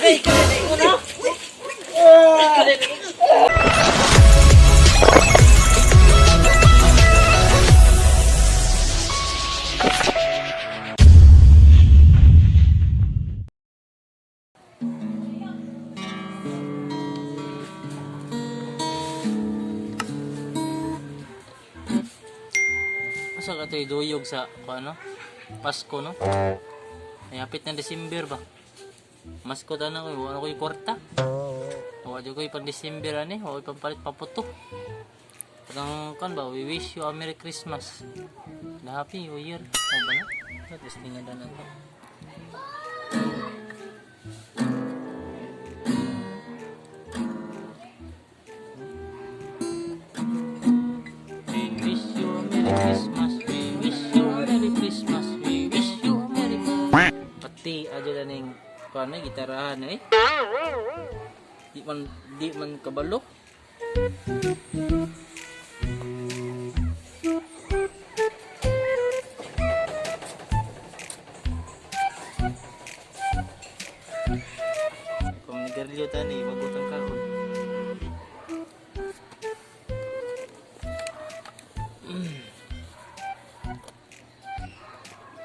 Ay, ikaw na. Asa ka tayo duyog sa ano? Pasko, no? Ay, hapit na December ba? Masko ta na ko, wala ko'y kwarta. Wala ko'y pang December ani, wala ko'y pampalit paputo. Parang kan ba, we wish you a Merry Christmas. Na Happy New Year. O ba na? Tapos tingnan na to. We wish you a Merry Christmas. We wish you a Merry Christmas. We wish you a Merry Pati aja na ning kuan na gitarahan eh. Di man kabalo. Kung nigarilyo tani, magutang kaon.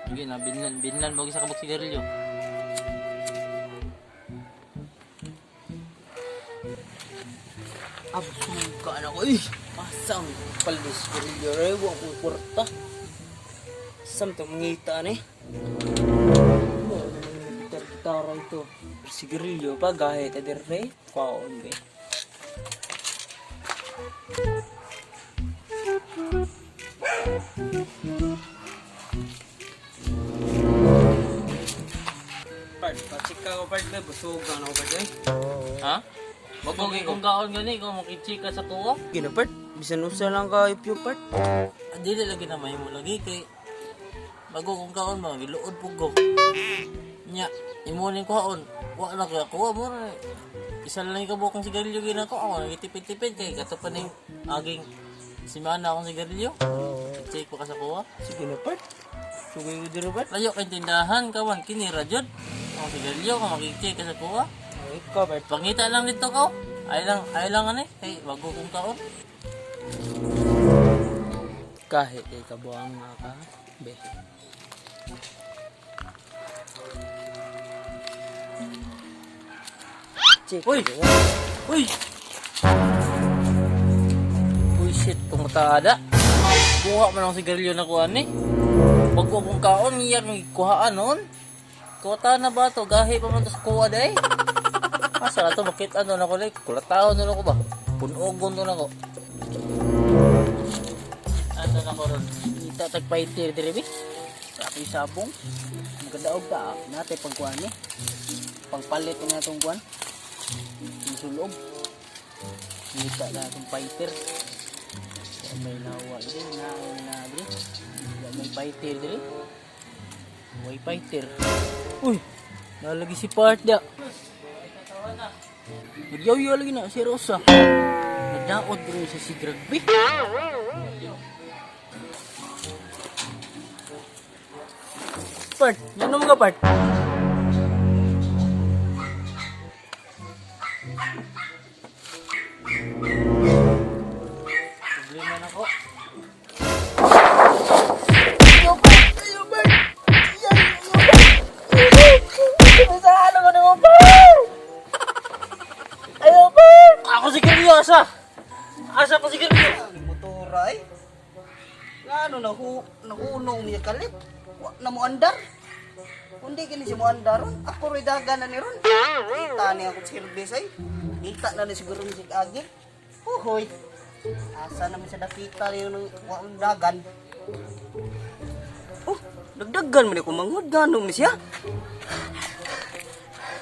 Sige na, binlan, binlan mo sa kabuk sigarilyo. Absuga na ko eh. Asang palis ko rin yun. Wa ko kwarta. Sam to mangita ni. Gitar-gitara ito. Sigarilyo pa gahe ta dire. Kwaon be. Part, patsika ko part be, busugan ako part eh. Ha? Bago kay kung kaon gani, kung makichika sa tuwa. Gina part, bisan usa lang ka ipyo part. Ah, dili lagi na mahimo lagi kay bago kong kaon ba giluod pug ko. Nya, imo ning kuhaon. Wa na kaya kuha mo na. Isa lang ka bukong sigarilyo ginako ako nagitipid-tipid kay kato pa ning aging simana akong sigarilyo. Check pa ka sa kuha. Sige na part. Sugay ko dire part. Layo kay tindahan kawan kini ra jud. Ang sigarilyo kung makicheck ka sa kuha. Ay, ka part. Pangita lang dito ko. Ay lang ani kay bago kong kaon. Kahit kay kabuang nga ka, be. Check. Uy! Uy! Uy shit, tumutada. Kuha man ang sigarilyo na kuha ni. Bago akong kaon, iyak ng kuhaan noon. Kuta na ba to? Gahi pa man to sa kuha day. Asa na to? Bakit ano na ko day? Kulataon na ko ba? Punogon to na ko. Ano na ko ron? Ita tagpaitir dire be. Sa ako'y sabong. Magadaog ta nate pagkuan ni. Pangpalit na atong kuan. Isulob. Ngita na atong fighter. Sa may nawa dire na na dire. Wala may fighter dire. Way fighter. Uy, nalagi si part dia. Nagyaw-yaw lagi na si Rosa. Nagdaot rin siya si Gragbe. Part, ano mga part? Problema na ko. Ako sigarilyo, asa? Asa ko sigarilyo? Motora ay. Ngano na hu nahunong niya kalit. Wa na mo andar. Kundi kini si mo andar ron. Ako ro'y daga na ni ron. Kita ni ako service ay. Kita na ni siguro ni sig agi. Huhoy. Asa naman sa dapita yung wa ang dagan. Oh, dagdagan man ni ko manghod ngano mi siya.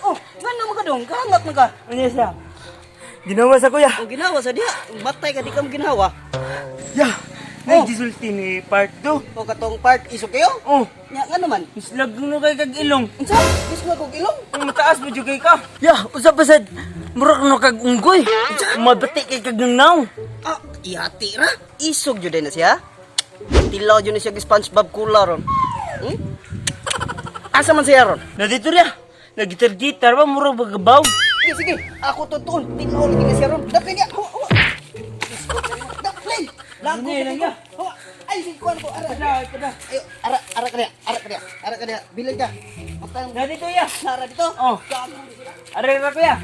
Oh, ngano man ka dong? Kahangat man ka. Ano siya? Ginawa sa kuya. Ang ginawa sa diha, matay ka di ka mo ginawa. Ya, Oh. Nagdisulti ni part 2. O katong part iso kayo? Oh, Nya ngano man? mislag no kay kag ilong. Unsa? Gusto mo kog ilong? Ang mataas mo jud kay ka. Ya, usa pa sad. Murag no kag unggoy. Mabati kay kag nangnaw. Ah, ihati ra. Isog jud na siya. Tilaw jud na siya gi SpongeBob kula ron. Asa man siya ron? Na dito riya. Nagitar-gitar ba mura ba gabaw? Sige, sige. Ako tutuon. Tinaw lagi na siya ron. Daplin niya. Hawa, hawa. Daplin! Lago Ano sa ko. Hawa. Ay, sige, kuhan ko. Ara. Ayo, ara, ara ka niya. Ara ka niya. Ara ka niya. Bilan ka. Patang. Na dito ya. Nara dito. Oh. Gago. Are ra kuya.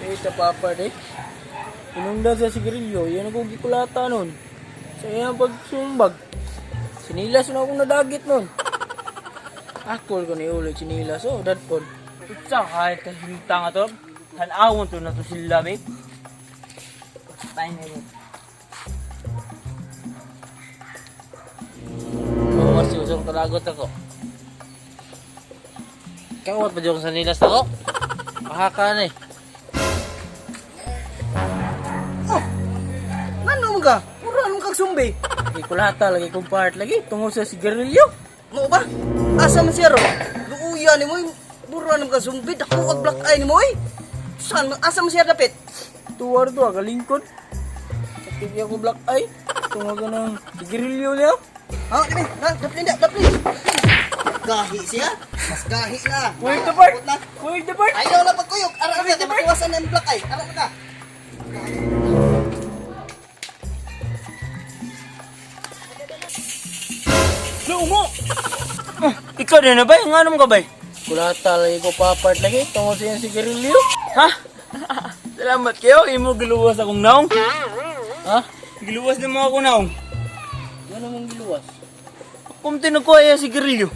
Eh, sa papa eh. Inungdan sa sigarilyo, yan ako gikulata nun. Sa iyang pagsumbag. Sinilas na akong nadagit nun. Ako ko ni ulit sinilas, oh, dadpon. Utsa kahit kahimtang ato. Tan-awon to na to sila be. Patay na rin. Oo, kasi usong kalagot ako. Kawat pa dyan sa nilas ako. Mahaka na eh. Oh! Ngano mo ka? Puro anong kag sumbi? Gikulata lagi kong part lagi, tungod sa sigarilyo. Mo ba? Asa man siya ron? Luuya ni mo, eh. Puro anong kag sumbi? Dako ang black eye ni mo eh. Saan man? Asa man siya dapit? Tuwar to, kalingkod. Sakit niya ko black eye. Tungod ka ng sigarilyo niya. Ha, dili, ha, daplin na, daplin. Gahi siya. Mas gahi na. Wait the part. Abot na. Wait the part. Ayaw na pagkuyog. Ara ka, makuwasan na ang black eye. Ara ka. Lungo. Ah, ikaw din na ba? Ngano mo ka ba? Kulata lagi ko papart lagi, tungod sa iyang sigarilyo. Ha? Salamat kayo. Imo giluwas akong naong. Ha? Giluwas na mo ako naong. Ano mong giluwas? Kung tinukuha yung sigarilyo.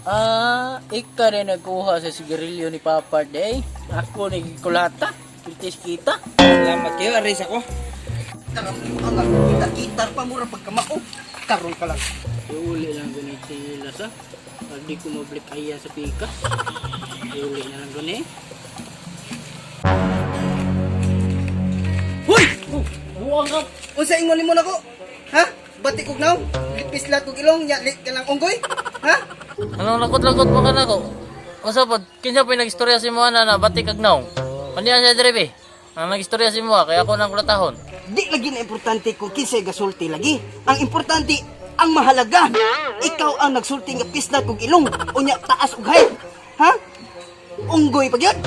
Ah, ika rin nagkuha sa sigarilyo ni Papa Day. Ako nagkulata. Kritis kita. Salamat kayo. Aris ako. Tarang mo ang gitar-gitar pa mura pagkamao. Karon ka lang. Iuli lang ko ni sila sa. Pag di ko mablik aya sa pikas. Iuli na lang ko ni. Hoy! Buwang ka! Unsa ingon nimo nako? Ha? Bati kog naw? Lipislat kog ilong nya li ka lang unggoy? Ha? Anong lagot-lagot mo ka na ko? Unsa pod, kinsa pa nagstorya si mo na na batik kag naong. Kaniya siya dire Ang nagstorya si mo kaya ako nang kulatahon. Di lagi na importante kung kinsay gasulti lagi. Ang importante, ang mahalaga, ikaw ang nagsulti nga pislat kog ilong unya taas og height. Ha? Unggoy pa gyud.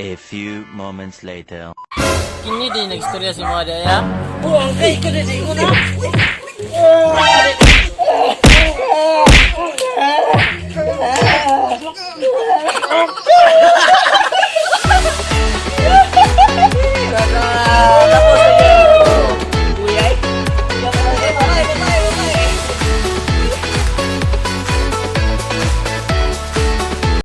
A few moments later. Kini di nagstorya si mo diya. Buwang kay ka na. Uy!